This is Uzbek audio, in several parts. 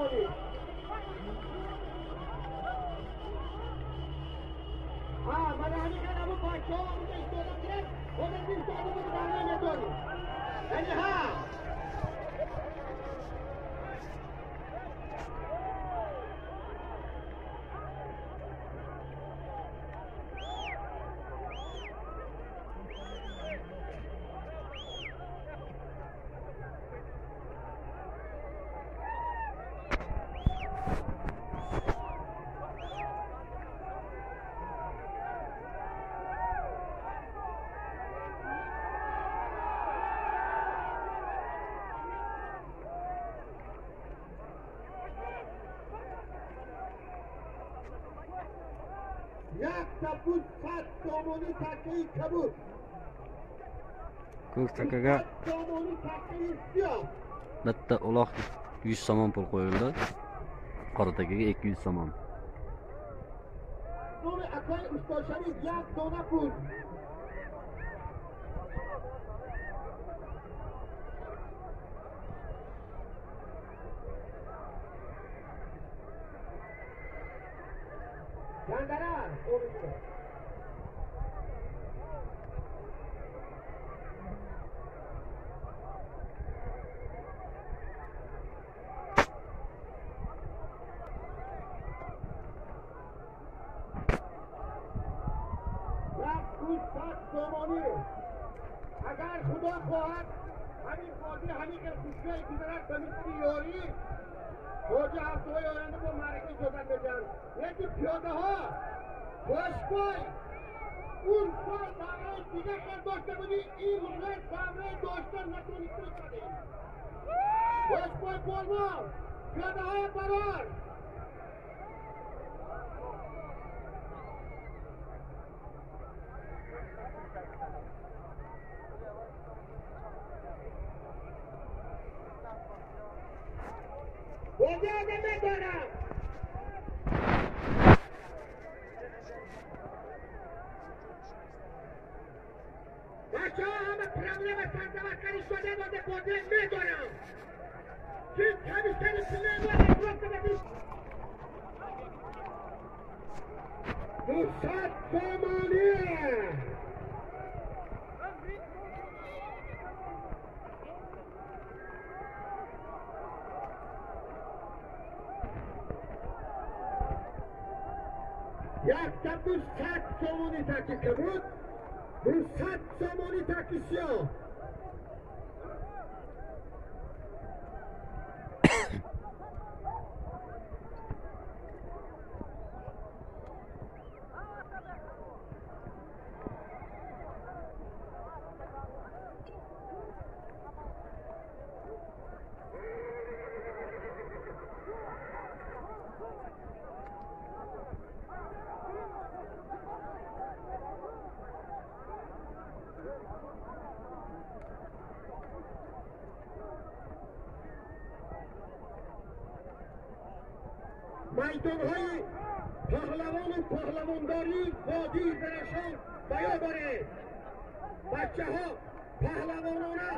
somoni. Ha, mana hamiga bu podsho unga istoda kerak, o'zi istoda davlat ya'ni ha. Ko'k takaga bitta uloq 100 somon pul qo'yildi. Qora takaga 200 somon. اگر خدا خواهد همین بازی همین که خوشگاه گذرد به مثل یاری بازی هفته های آینده با معرکه جزن بزن. یکی پیاده ها باش بای اون سال برای دیگه که داشته بودی این روزه برای داشتن نتونستی کنی. باش بای پرمان پیاده های برار ندارم. بچه ها همه پرمله و سرزمکری شده داده بازی ندارم. چیز کمی کمی سینه داده 200 somoni. 100 somoni taki kabut, 200 somoni taki siyoh. میدانهای پهلوان و پهلوانداری وادی درخشان بیان داره. بچه ها پهلوانانه،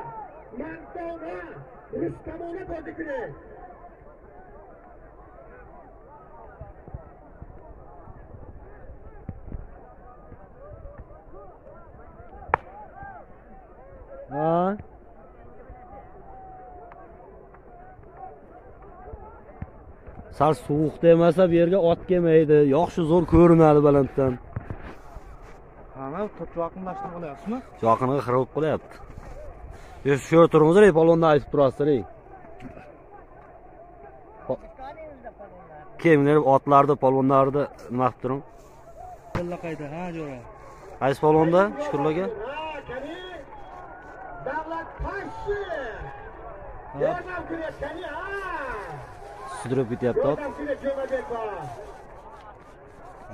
مردانه، رستمانه بازی کنه. Ha? Sal sovuq demasa bu yerga ot kelmaydi. Yaxshi zo'r ko'rinadi balanddan. Ana yaqinlashtirib qolyapsizmi? Yaqiniga xirib qolyapti. Shu yerda turamiz, polvonni aytib turasiz. Kemlar otlarni, polvonlarni nima qilib turing? Qo'lla qayda, ha jo'ra. Qaysi polvonda? Shukurlar aka. Davlat pashi. Yordam kurashgani, ha. Sudrab ketyapti ot.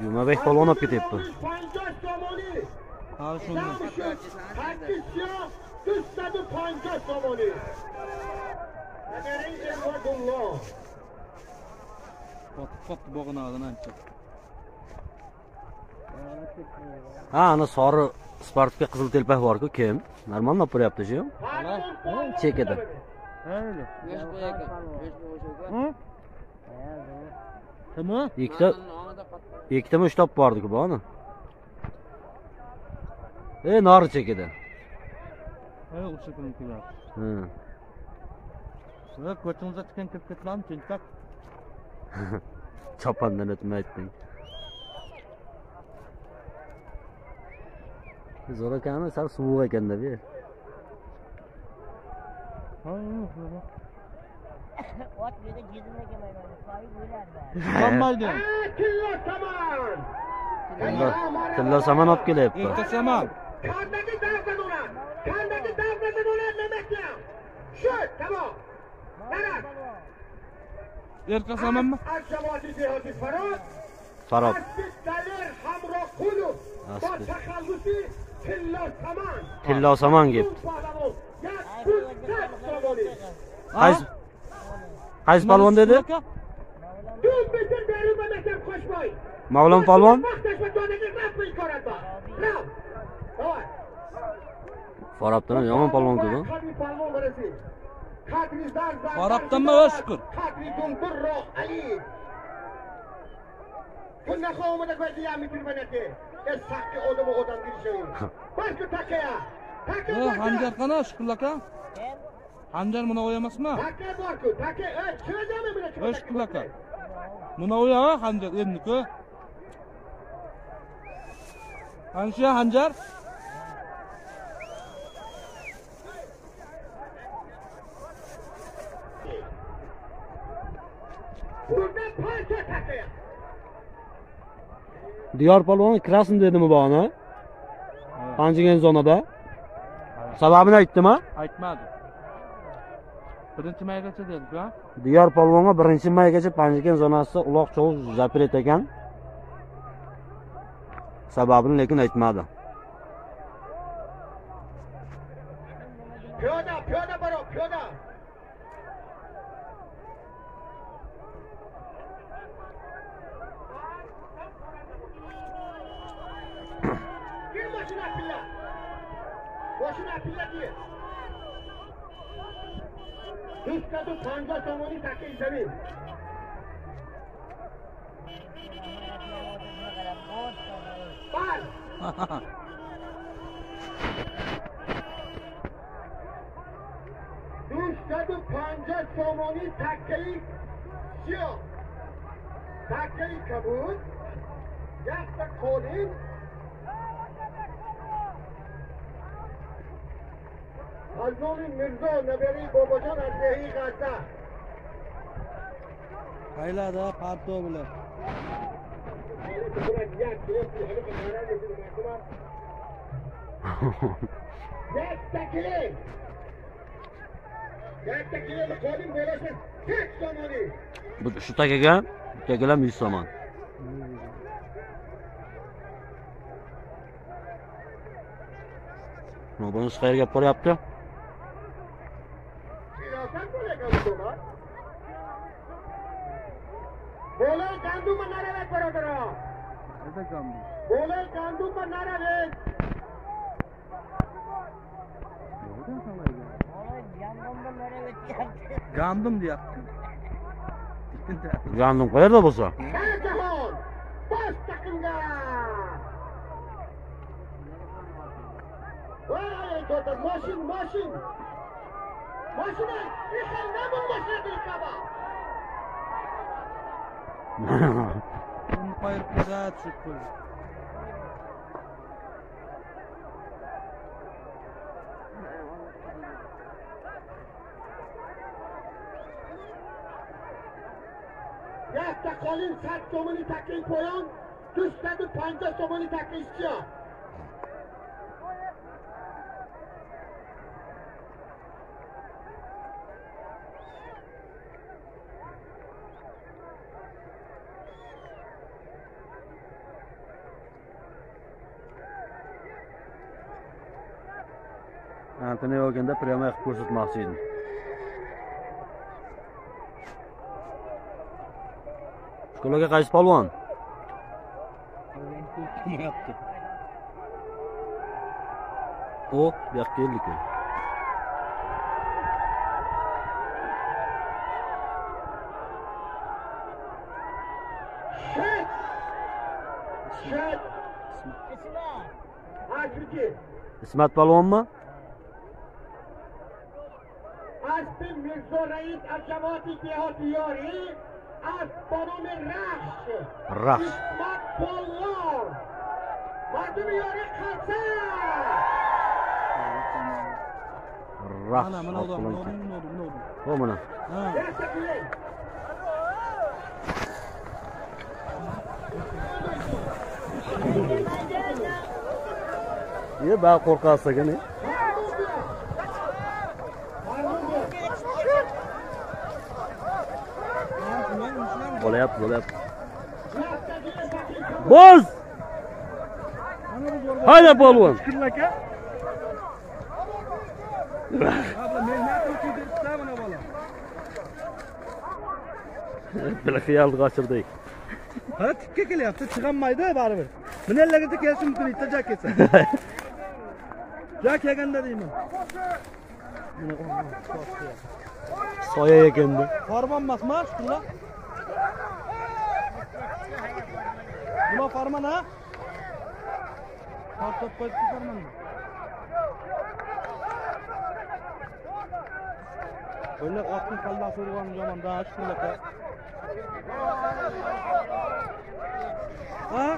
Jumabek polvon olib ketyapti. Ha, shunday. 850 somoni. Qotib bog'inadan ancha. Ha, ana sori Spartakka qizil telpak bor-ku, kim? Normal olib boryapti shu. Chekida. Hı? Kimi? Ikkita ikkitami uchta olib bordik buni. Nori chekida. O'sha kuni keladi. Ha. Ko'chimizga chiqqan kirib ketlarmi, tentak? Chopondan o'tmay aytding. Zo'r ekanmi, sal sovuq ekanda bu yer. Ha, ot bu yerda jizimga kelmaydi, soyib o'lardi. Qolmaydi. Tilla saman. Tilla saman olib kelyapti. Erta saman. Kandagi davlat o'lar. Kandagi davlat o'lar nima? Shu, tamom. Mana. Erta samanmi? Az dehoti Farod. Farod. Daler Hamroqulov. Bo taxallusi Tilla saman. Tilla saman kelibdi. Qaysi polvon dedi? Mavlon polvon? Farobdan ham yomon polvon-ku bu. Farobdanmi va shukur. Hanjar qana Shukur aka? Hanjar munoy emasmi? Taka bor-ku, taka, chiqazami buni chiqazami? Shukur aka. Munoy ha, hanjar endi-ku. Ana shu hanjar. Diyor polvon kirasin dedimi buni? Panjingen zonada. Sababini aytdimi? Aytmadi. 1-maygacha dedik, ha? Diyor polvonga 1-maygacha Panjikent zonasida uloq chovuq zapret ekan. Sababini lekin aytmadi. Piyoda, piyoda baro, piyoda. Gir mashina pilla. Mashina pilla gir. 250 somoni taka zamin. Bal. 250 somoni takai siyoh. Takai kabud. Yakta qo'lin. از نام Mirzo nabari Bobojon az dehi G'azza. Qaylada parto bilan. Yakta keling. Yakta keling qo'ling bo'lasi tek somoni. Bu shu takaga, bu takalar 100 somon. Bunisi qayerga olib boryapti? Bo'lay gandum naravet birodarlar. Bo'lay gandum naravet. Gandum deyapti. Gandum qayerda bo'lsa? Jahon bosh taqimga. Voy, to'ta, mashin, mashin. Mashina, ixel nabun mashina dilkaba. Uni qo'yib qo'yadi, tushib qo'ydi. Yakta qolin 100 somoni taking poyon, 250 somoni taking siyoh. Antena yo'ganda prямой qilib ko'rsatmoqchi edim. Shkolaga qaysi polvon? Kelmayapti. O, bu yoqqa keldik-ku. Ismat polvonmi? Asbi Mirzo Rais از جماعت دهات یاری از بانون رخش. رخش. اسمت پالوان. مردم یاری قصر. Raxsh. O mana. Ye ba qo'rqasiz ekan. Bo'lyapti, bo'lyapti. Boz! Hayda polvon. Aka. Bila xiyolni qochirdik. Ha, tikka kelyapti, chiqolmaydi baribir. Minellargacha kelishi mumkin, bitta jak kelsa. Jak kelganda deyman. Soya ekanda. Farmon emasmi, shular? Bular farmon ha? Tortib qo'yibdi farmonni. O'ylab otning kallasi urgani yomon-da, shular. Ha?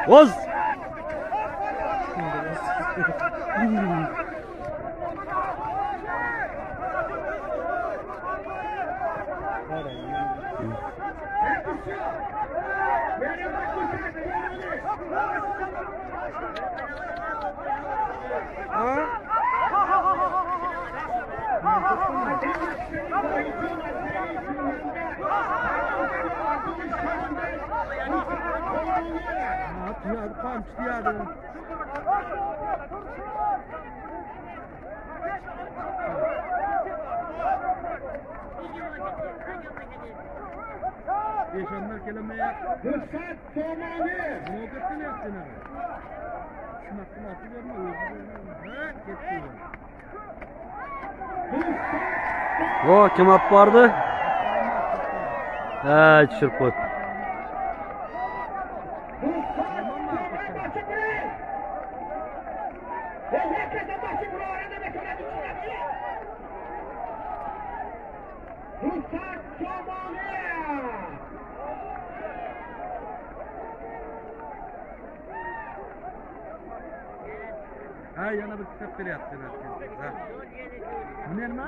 Oz! Eshonlar kelamayapti. Ruxsat tomoni. Nima qilyapti nima? Shunaqa otib berma, o'zi berma. Ha, ketdi. Vo, kim olib bordi? Ha, tushirib qo'ydi. Ha, yana bir kitob beryapti. Bu nima?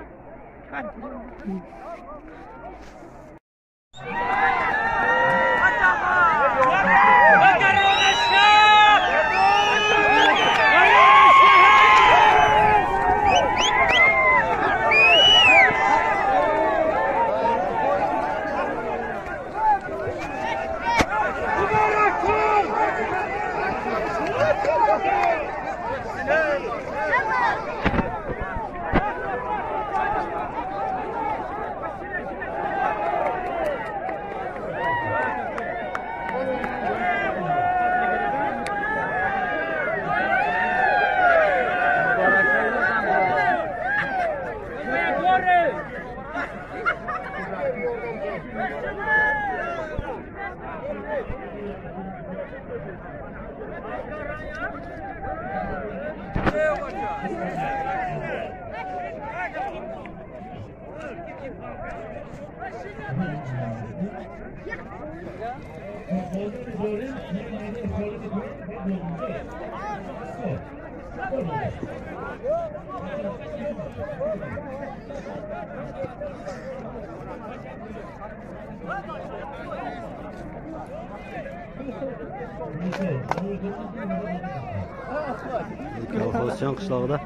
Kolxozchan qishlog'ida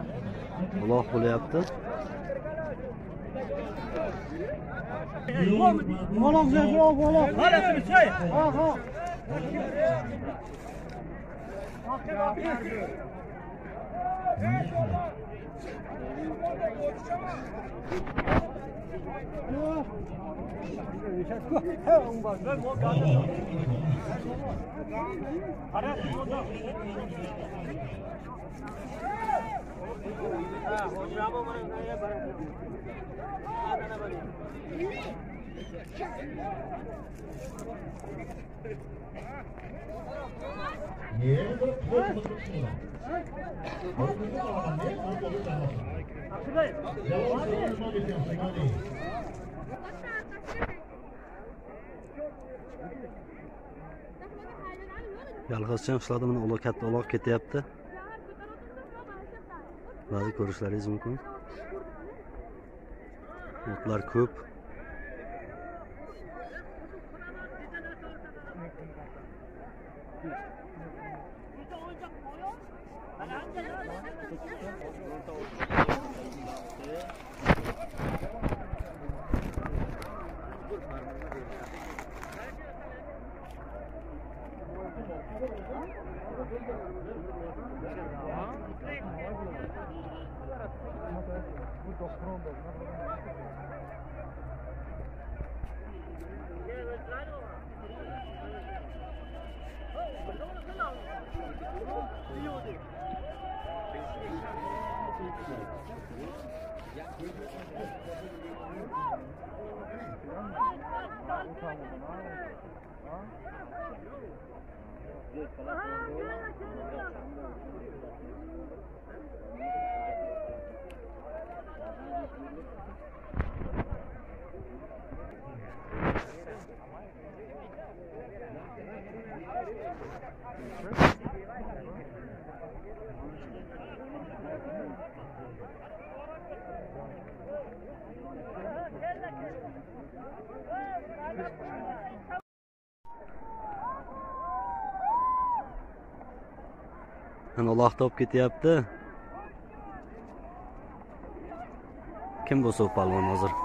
uloq bo'lyapti. Yalg'izcham qishlog'ida mana uloq, katta uloq ketyapti. Ba'zi ko'rishlaringiz mumkin. Otlar ko'p. Mana uloq topib ketyapti. Kim bo'lsa u polvon hozir?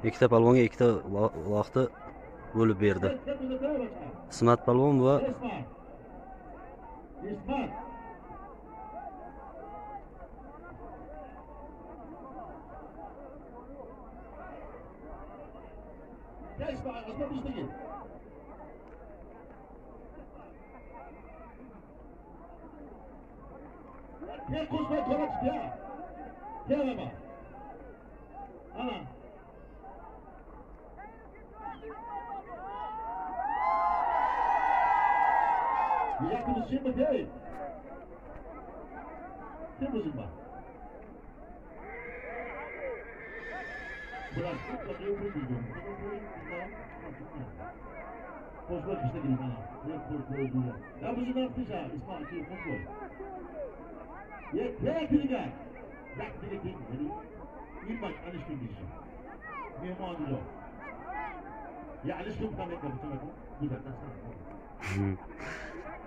Ikkita polvonga ikkita uloqni bo'lib berdi. Ismat polvon va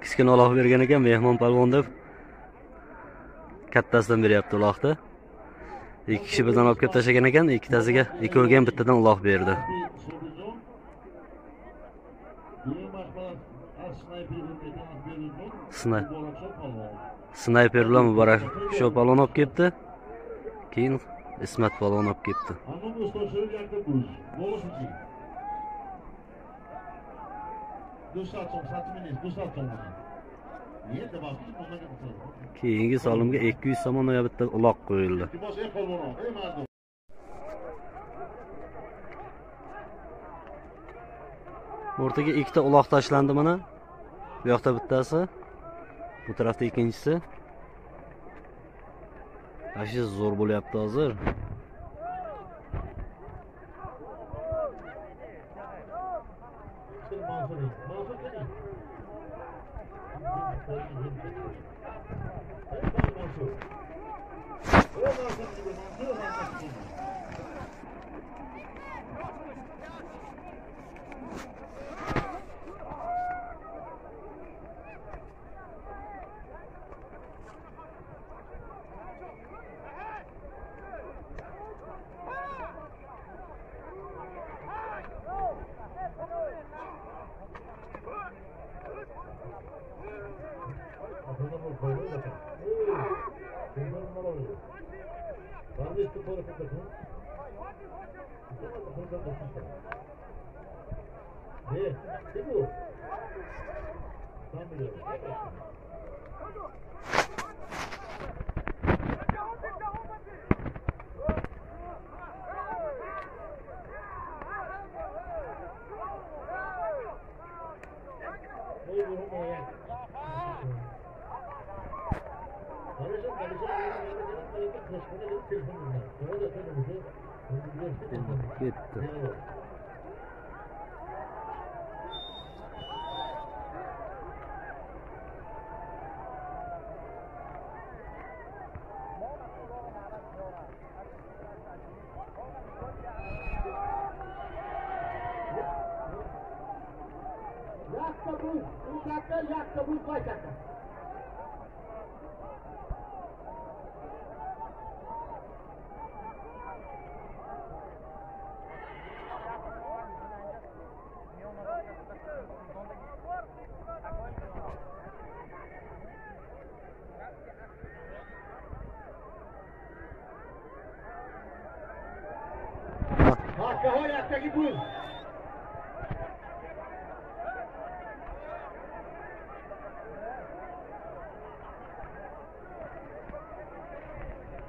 kichkina uloq bergan ekan mehmon polvon deb kattasidan beryapti uloqni. 2 kishi birdan olib kelib tashlagan ekan, ikkitasiga ikkoviga ham bittadan uloq berdi. Snayper bilan Muborak shu polvon olib kelibdi. Keyin Ismat polvon olib kelibdi. Keyingi solimga 200 somon va bitta uloq qo'yildi. O'rtaga ikkita uloq tashlandi mana. Bu yoqda bittasi, bu tarafda ikkinchisi. Ashi zo'r bo'lyapti hozir. Ketdi.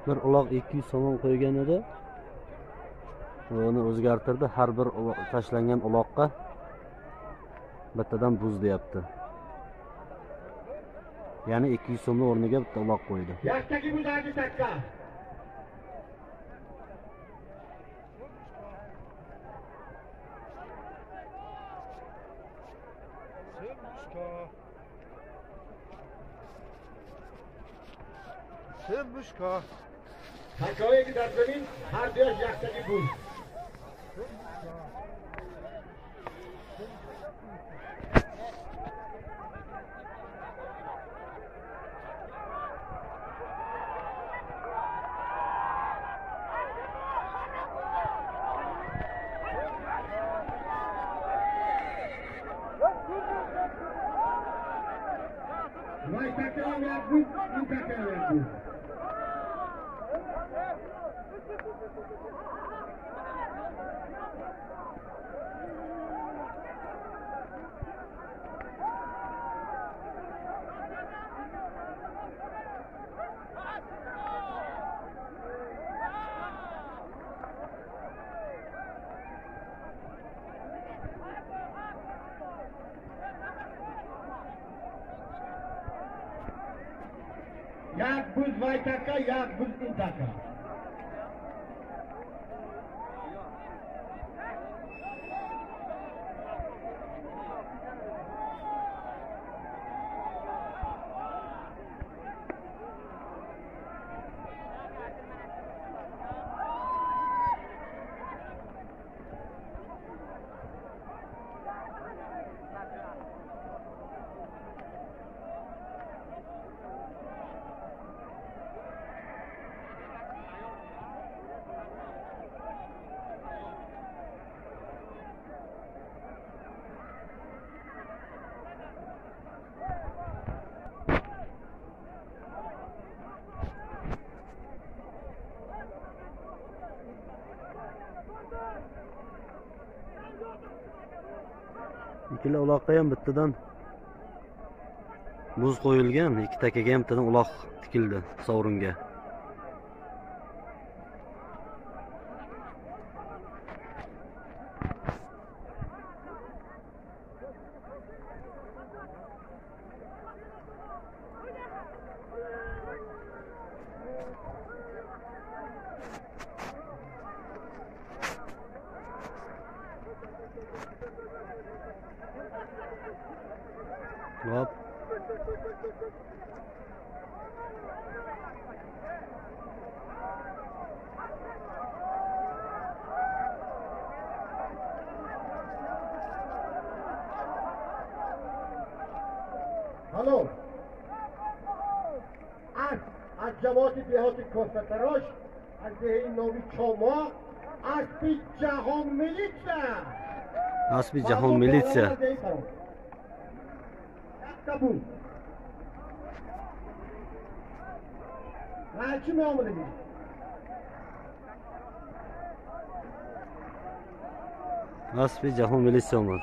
Bir uloq 200 somon qo'ygan edi. Uni o'zgartirdi. Har bir tashlangan uloqqa bittadan buz deyapti. Ya'ni 200 so'mning o'rniga bitta uloq qo'ydi. Yaktagi buz takka. Semuşka. Takkaga در زمین هر دویش یکتagi buz. Voy takka ham yak buz, bu takka ham yak buz. Yak buz vay takka, yak buz in takka. Ikkala uloqqa ham bittadan muz qo'yilgan, ikki takaga ham bittadan uloq tikildi sovringa. Hop. Halol. از جماعت دهات کاستراش از دهه نامی چاما اسبی جهان میلیتسیا. Asbi jahon militsiya. Kabul. Kim olmadı? Asbi jahon militsiya olmadi.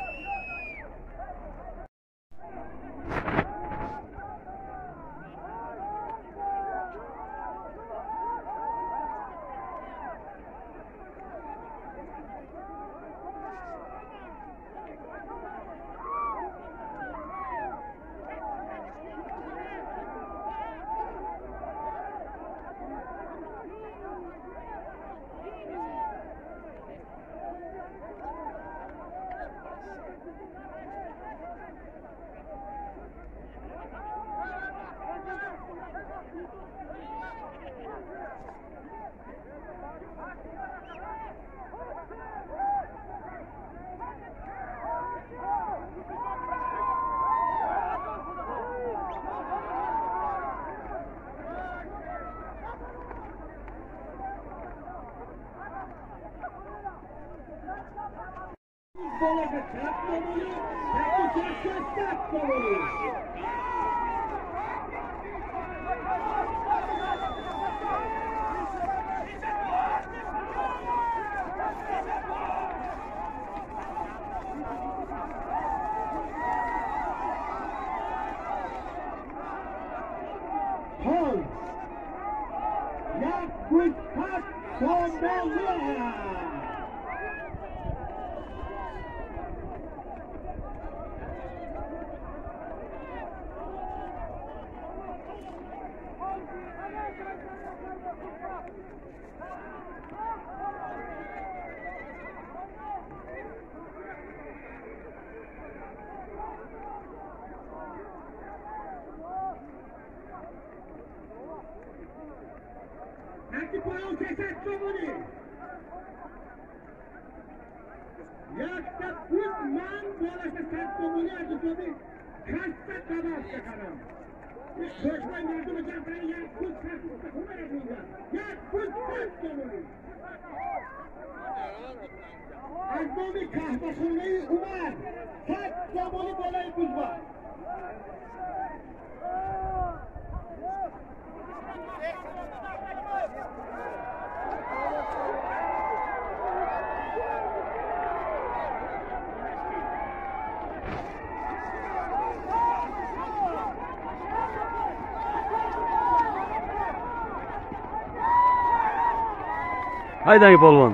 Haydang polvon.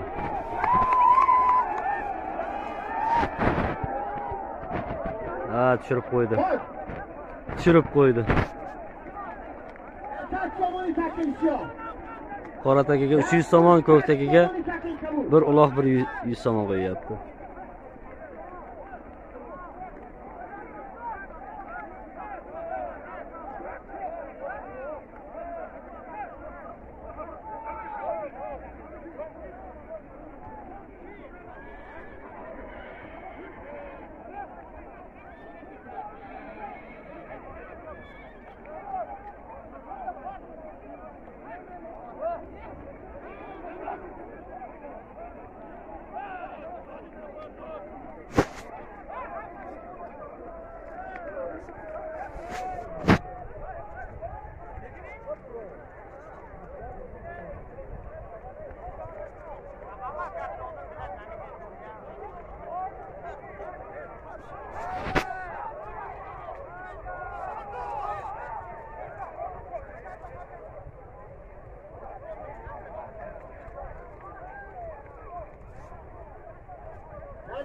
Ha, tushirib qo'ydi. Tushirib qo'ydi. Qora takaga 300 somon, ko'k takaga bir uloq bir 100 somon qo'yyapti.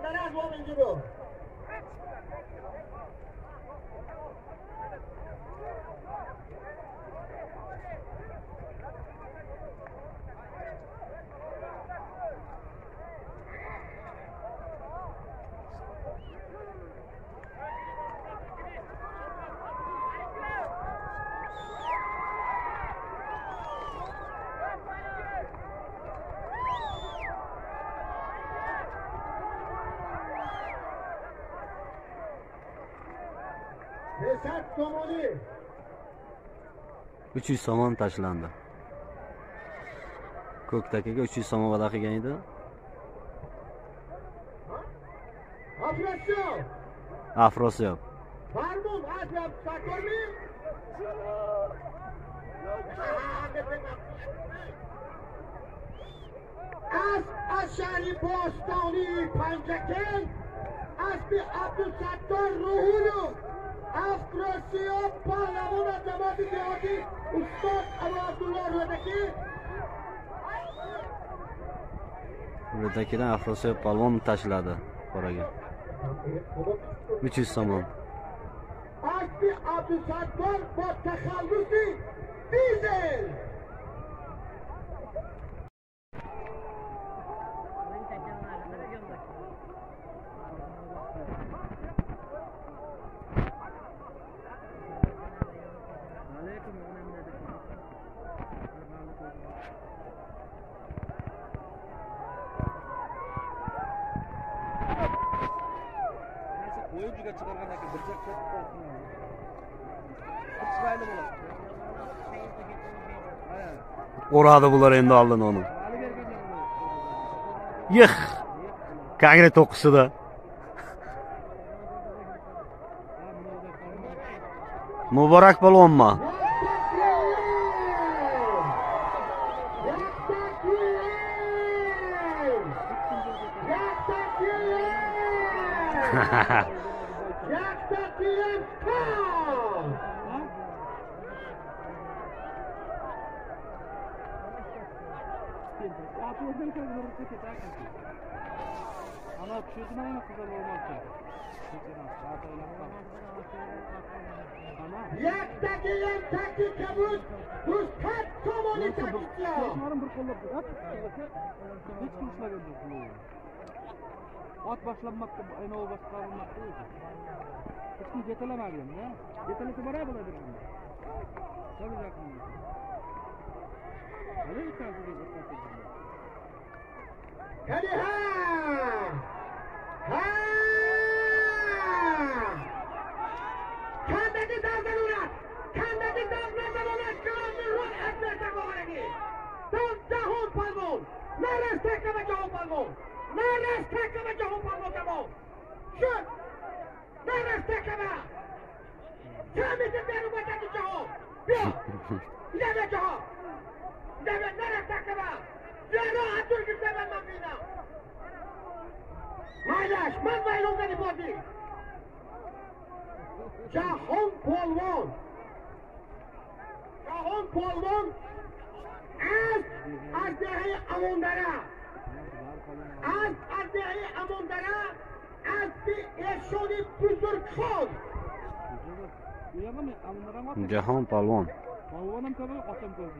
بندر از وام اینجا بود. Somoni. 300 somon tashlandi. Ko'ktakaga 300 somon va'da qilgan edi. Afrosiyob. Afrosiyob. Farmon Asyob Sakormi. از اشعری باستانی پنجکن اسب عبدالستار روحولو افراسیاب پهلوان از جماعت دهاتی استاد ابو عبدالله رودکی. Rudakidan Afrosiyob polvon tashladi qoraga. 300 somon. اسب عبدالستار با تخلص دیزل. Uradi bular endi oldin uni. Yix. Kangri to'qqisida. Muborak polvonmi? Ot boshlanmoqda, aynov boshqarilmoqda o'zi. Hech kim yetalamagan-da. Yetalasa borar bo'ladi. Hadi ha! Ha! Kandagi davlat! Kandagi davlat ruh etmasa bo'lardi. Jahon polvon! Naras takama jahon polvon! Naras takama jahon polvon tamom! Shut! Naras takama! Kamisi beru batadi jahon! Biyo! Idame jahon! Idame naras takama! Zero atur gitmem man bina! Maylash, man maylumdani bordi! Jahon polvon! Jahon polvon از دهه اموندره، از دهه اموندره، از ارشاد بزرگ خان. Jahon polvon. Polvon ham ko'p, otam ko'p.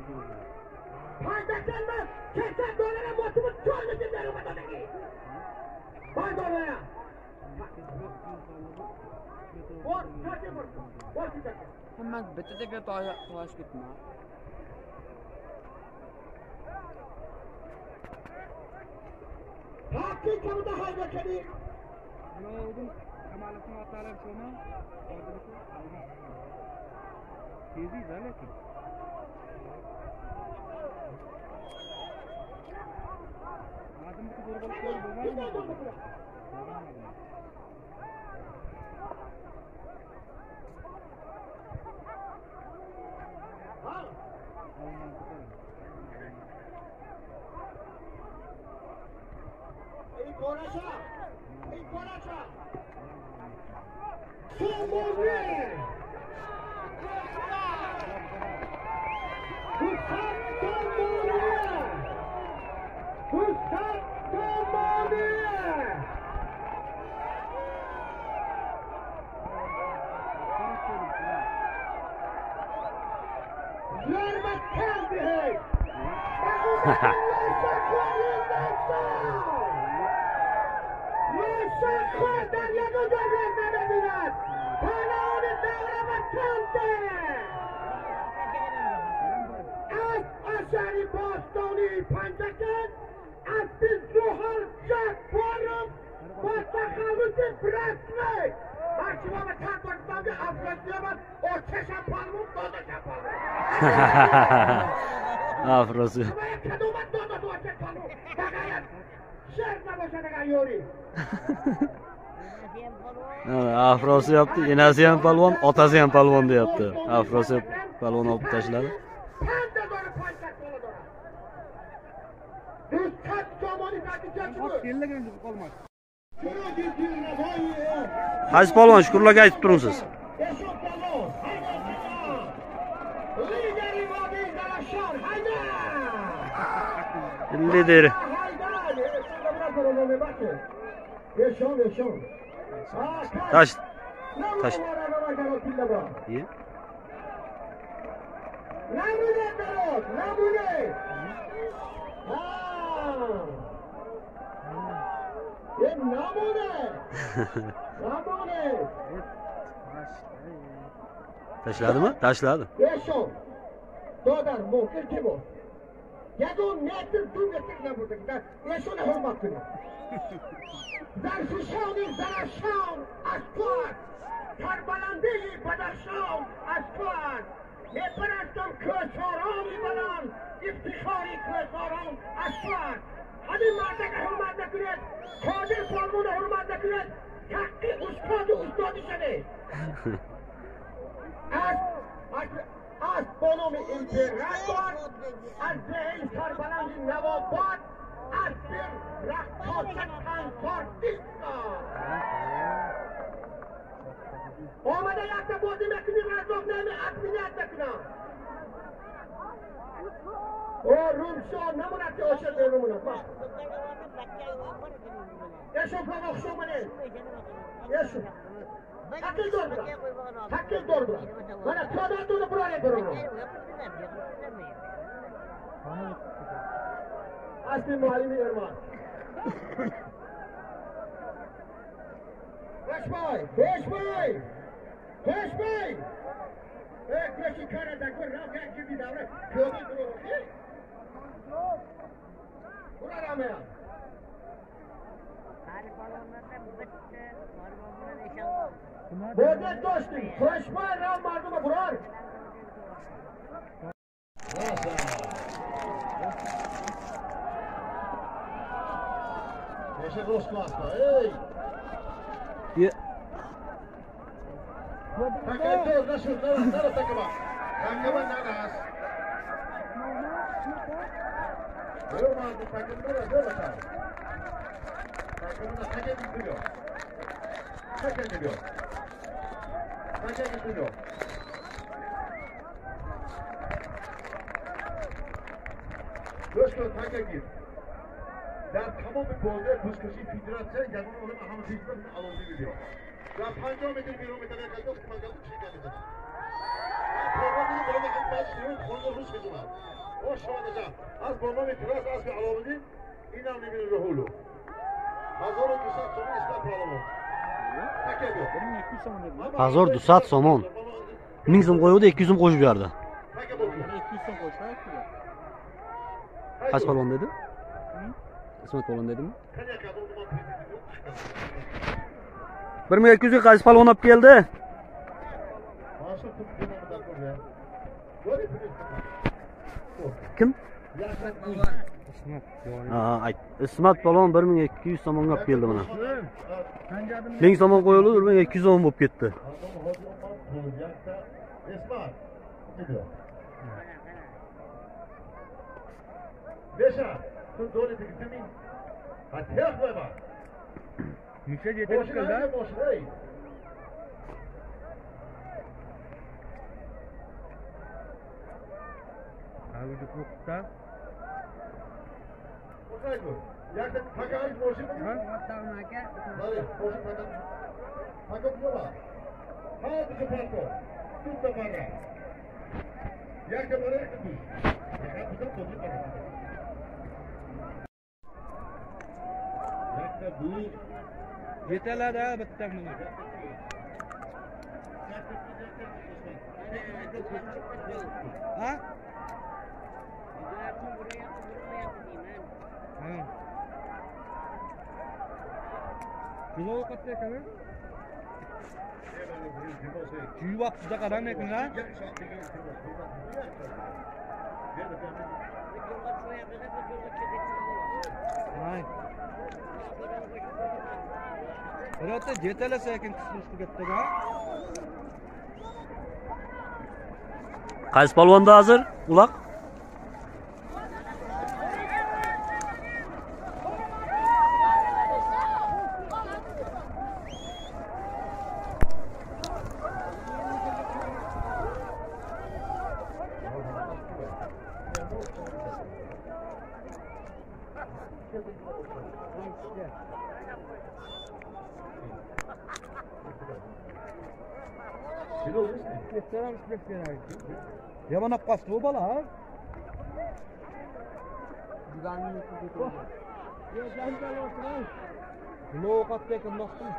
Paydakanman, 80 dollara botib cho'lni deb o'tadiki. 5 dollara. Bor, katta bor. Bor katta. Hamma bitta-bitta tosh ketma. Hakkı kamuda hayva kedi. Ana o'zim Kamaliddin otalar shuni teziydi lekin. Adamniki zo'r bo'lib ko'rib bo'lmadimi? Ey Koraşa! Ey Koraşa! Somoni! Husam Somoni! Husam Somoni! Afrosi. Afrosiyobni enasi ham palvon, otasi ham palvon deyapti. Afrosiyob palvon olib tashladi. Qaysi palvon Shukurlarga aytib turibsiz? Lider. Taş. Taş. İyi. Taşladı mı? Taşladı. Hazor 200 somon. 1000 so'm qo'yuvdi, 200 so'm qo'shib berdi. Qaysi palvon dedi? Ismat palvon dedimi? 1200 ga qaysi palvon olib keldi? Kim? Ha, ayt. Ismat palvon 1200 somonga olib keldi buni. 1000 somon qo'yildi, 1200 so'm bo'lib ketdi. Yetaladi ha bitta buni. Ha? Ha. Kilo katta ekan ha? Kuyuvyapti-da qaram ekan ha? Hay. Birorta jetalasa ekan qisqirishdi kattaga. Qaysi polvonda hozir uloq? Yomon olib qochdi bu bola ha? Nima ekan do'stim?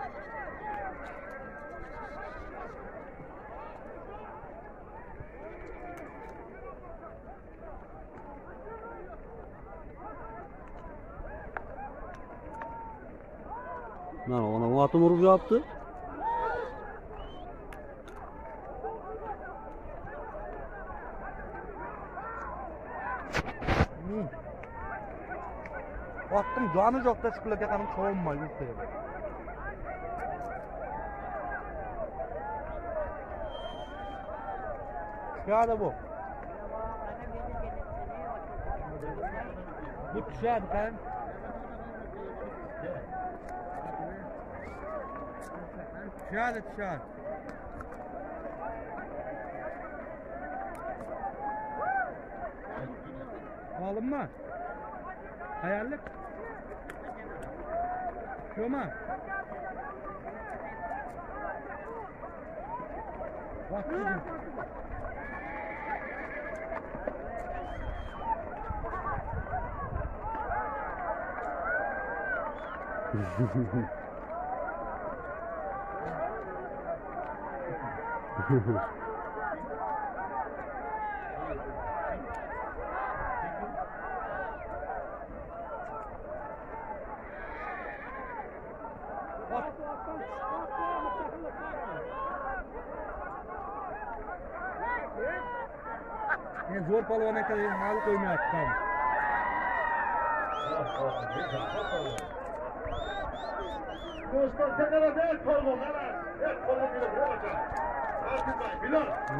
Mana ona otini urib yopdi. Otning joni yo'qda shularga qarab chovunmay yurdi. Tushadi bu. Bu tushadi qani. Tushadi, tushadi. Olinma. Hayallik. Tushoma. Vaqti. Men zo'r polvon ekan, hali qo'ymayapti.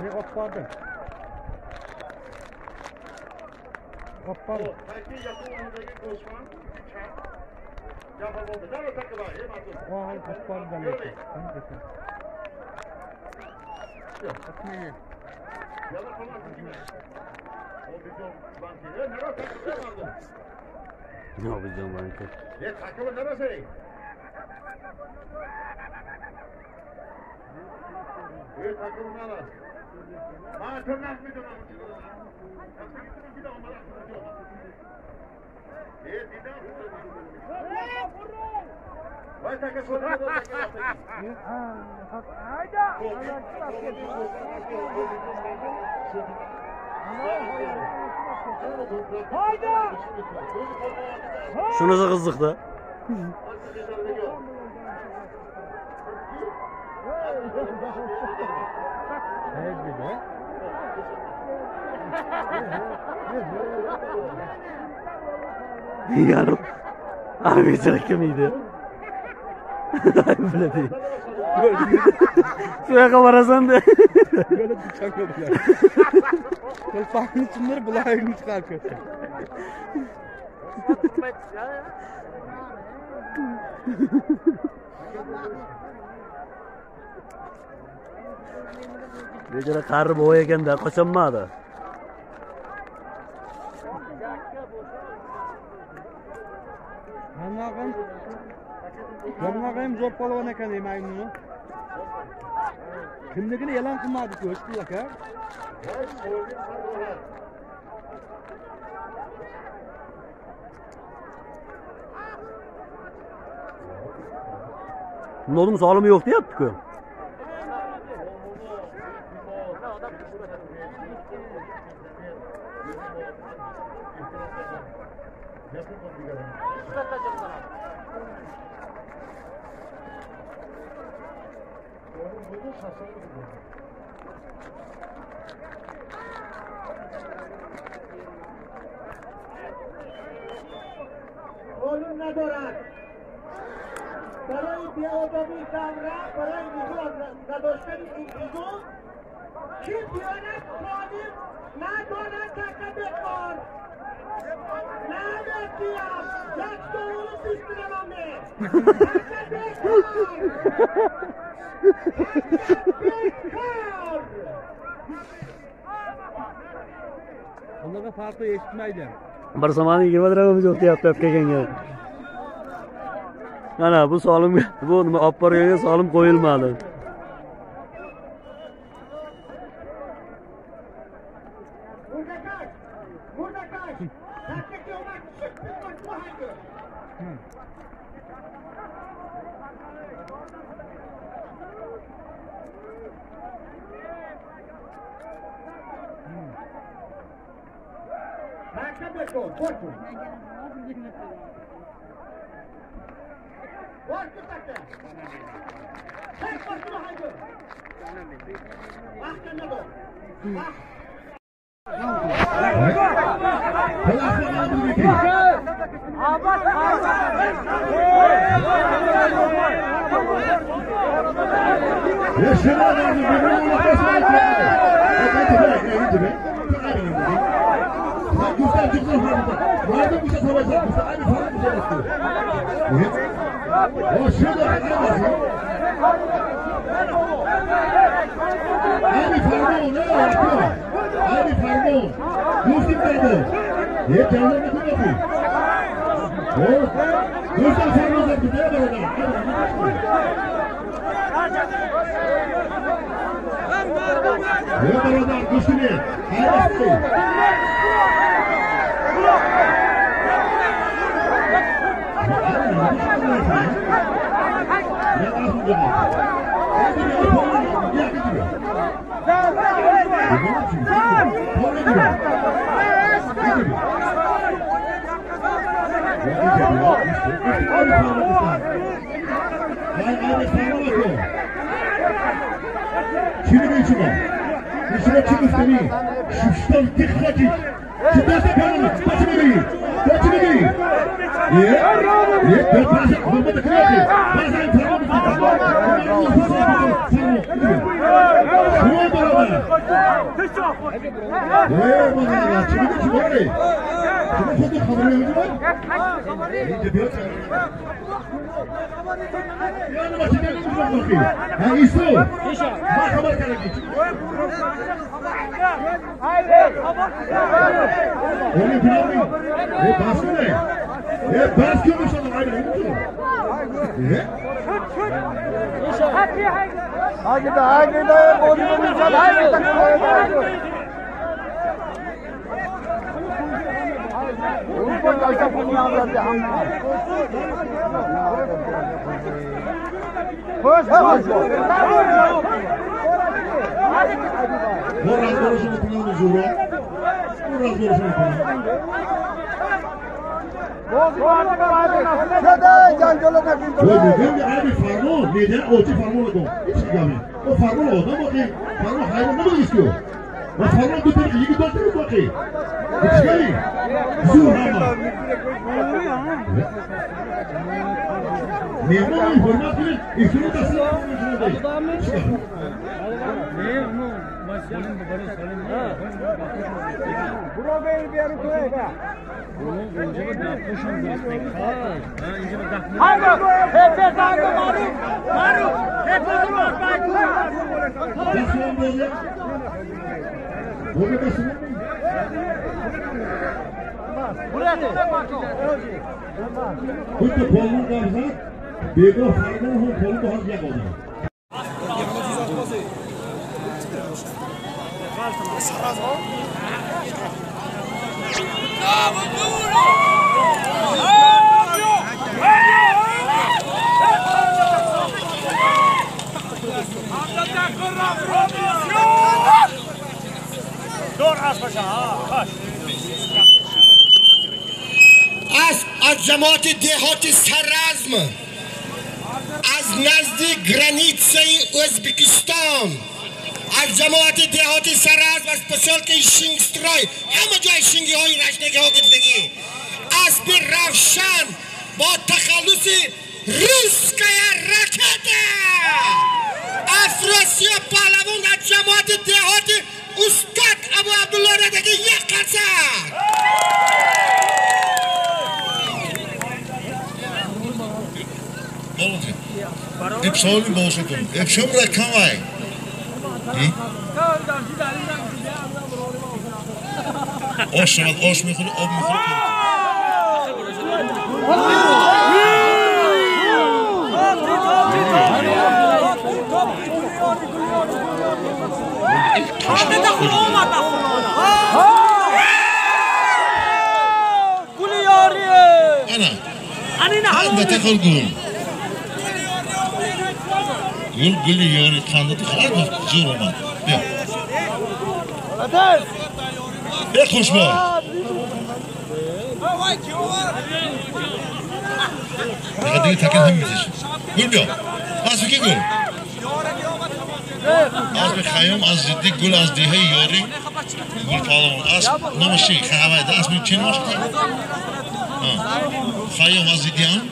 Ne qopqordi? Qopqordi. Voy, qopqordi. Ne yapacağım ben ki? Shunisi qiziqda. Yarim. Abi kim edi? Biladi. Shu yoqqa borasan de. Böyle bıçak yapıyorlar. Telefonni sindirib bularni chiqarib ketdi. Bechora qari boy ekanda, qochanmadi. Yong'og'im zo'r polvon ekan deyman buni. Kimligini e'lon qilmadik-ku, hech kim aka. Bunun solimi yo'q deyapti-ku. قانون ندارد برای بی‌آدابی دمره، برای نگاه نداشتن این ایزو کی بیاند قانون ندارد تکبر ندارد یک سوال سیستم Ularga farqi eshitmaydi. Bir zamonni 20 dirham yo'q deyapti kelganga. Mana bu solimga, bu nima olib borganga solim qo'yilmadi. از جماعت دهات سرزم از نزد گرانیتسه ازبکستان از جماعت دهات سرزم از پسالک شینگسترای همه جای شینگی های رشنگی ها گرفتگی اسب روشن با تخلص روسکایا رکتا افراسیاب پهلوان از جماعت دهات استاد ابو عبدالله ردگی یک قرصه. ابشار باشتون ابشار رکم ای آش شود آش میخوری آب میخوری. انا تخل گل گل گل یاری خنده تخل زور اومد. بیا بیا خوشبال دیگه تکن هم میزش. گل بیا از کی گل از به خیام از جدی گل از دیه یاری گل پهلوان از نامشی خواهد از می چی نامش خیام از جدیان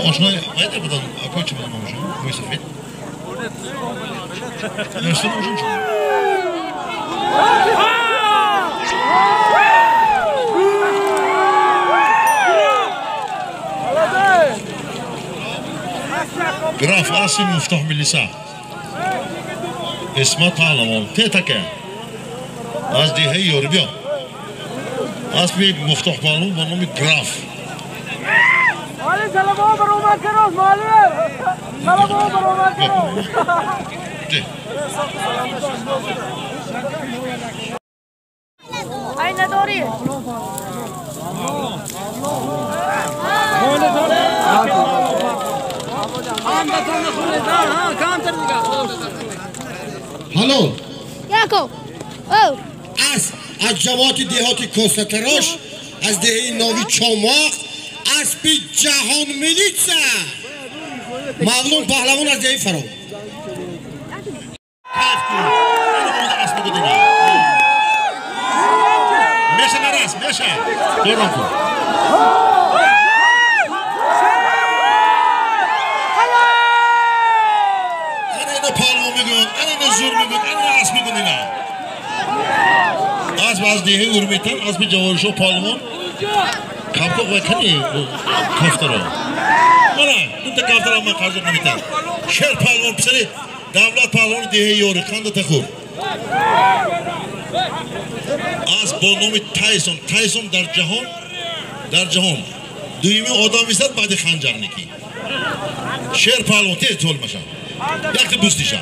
آشنای وایده بودن اکوی چی بودن نامشون موی سفید نوشته نامشون چی گراف آسی مفتاح ملیسا اسمت پهلوان تیتکه از دیه یاری بیا اسمی مفتاح پهلوان با نام گراف. هلو از جماعت دهات کوستراش از دهه ناوی چاماق اسب جهان میلیتسا مغلون پهلوان از دهه فرام. میشه نرس میشه دورم کن. انا اینو پهلوان میگن، انا اینو زور میگن، انا اینو اسب میگن. اینا اسب از دهه ارمیتن اسب جوارشو پهلوان کافتا وای کنی کافترا مانا دو تا کافترا من قرض نمیتن. شهر پهلوان پسری دولت پهلوان دهه یاری خنده تخور از با نام تایسون. تایسون در جهان دویمی آدم ایستاد بعد خنجر نکی شهر پهلوان تی طول مشن یک تا بوستیشن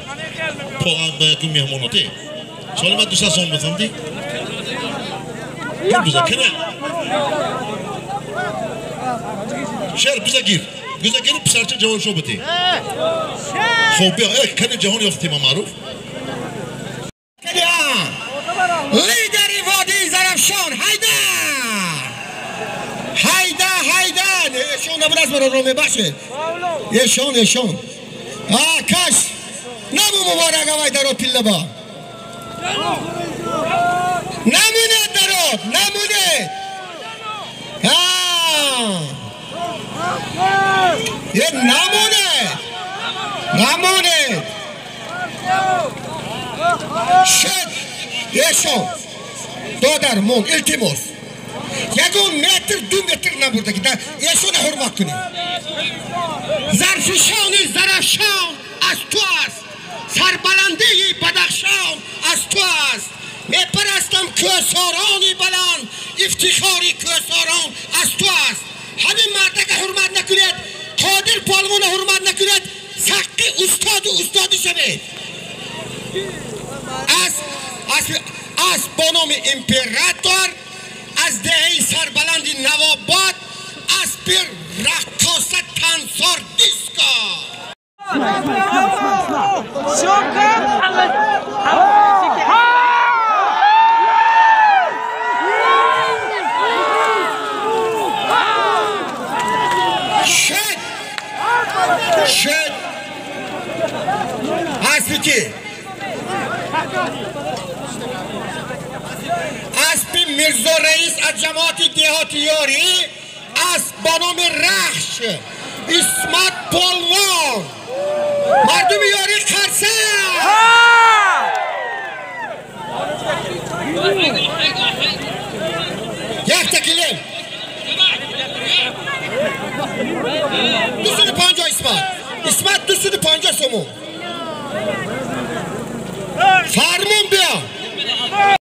پا با مهمانو تی سال من 200 سال بودم دی بزن کنه شهر بزن گیر بزن گیر پسرچه جوان شو بتی. خب بیا کنه جهان یافتی ما معروف لیدری وادی زرفشان. هایده هایده هایده ایشون نبود از مرا رو میبخشید. ایشون ایشون کش نمو مبارک اوای درو پیله با نمونه درو نمونه یه نمونه نمونه شد ایشون دادر مون التیموس یگون متر 2 متر نبرده که ایشون حرمت کنی. ظرفشانی زرفشان از تو است، سربلندی بدخشان از تو است. میپرستم کوهسارانی بلند، افتخاری کوهساران از تو است. همین مرده که حرمت نکنید، قادر پالوان حرمت نکنید، سقی استاد و استادی شوید. از با نام امپراتور از دهه سربلند نواباد از پیر رقاصه تنسار دیسکا. کی؟ اسب میرزا رئیس از جماعت دهات یاری، اسب با نام رخش اسمت پلوان. مردم یاری خرسه. یک تکیلیم 250 اسمت، اسمت 250 سومون.